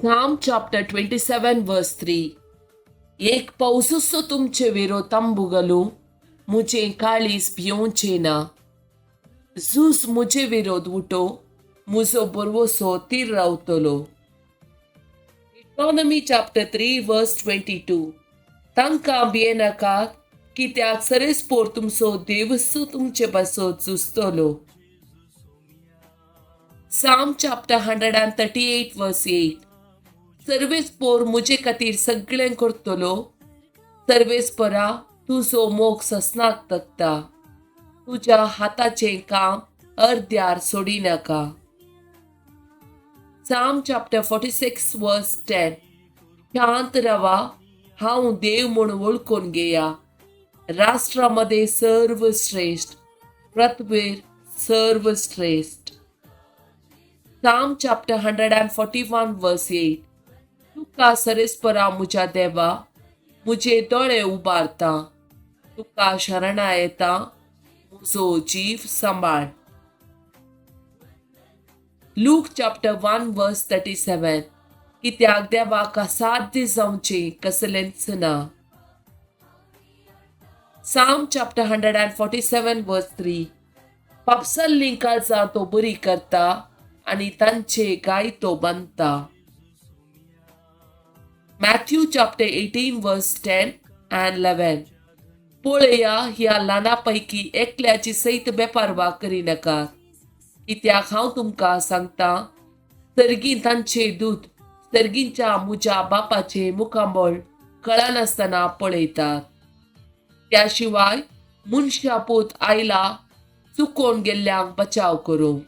Psalm chapter 27 verse 3. एक पावसूचो तुमचे वेरो तंबू घालूं, म्हजें काळीज भियोवचें ना. झूज म्हजे विरोध उठो, म्हजो बरवसो तीर रावतलो. Deuteronomy chapter 3 verse 22. तांकां भियेनाकात, कित्याक सरेस्पोर तुमचो देवूच तुमचे पासत झुजतलो. Psalm chapter 138 verse 8. सर्वेस्पोर म्हजे खातीर सगळें करतलो. सर्वेस्परा, तुजो मोग ससनाक तगता. तुज्या हाताचें काम अर्द्यार सोडिनाका. Psalm chapter 46 verse 10. शांत रावा, हांव देव म्हूण वळखून घेया. राष्ट्रा मदें सर्वश्रेश्ठ, पृथ्वेर सर्वश्रेश्ठ. Psalm chapter 141 verse 8. तुका सरेस्परा म्हज्या देवा, म्हजे दोळे उबारता. तुका शरणा येता, म्हजो जीव सांबाळ. Luke chapter 1 verse 37. कित्याक देवाक असाध्य जावचें कसलेंच ना. Psalm chapter 147 verse 3. पापसल्लीं काळजां तो बरी करता आनी तांचे घाय तो बांदता. Matthew chapter 18 verse 10 and 11. पळया, ह्या ल्हाना पैकी एकल्याची सयत बेपारवा करिनाकात, कित्याक हांव तुमकां सांगता, सर्गीं तांचे दूत सर्गींच्या म्हज्या बापाचे मुखामळ कळनासतना पळयतात. त्या शिवाय मनशा पूत आयला चुकोवन गेल्ल्यांक बचाव करूंक.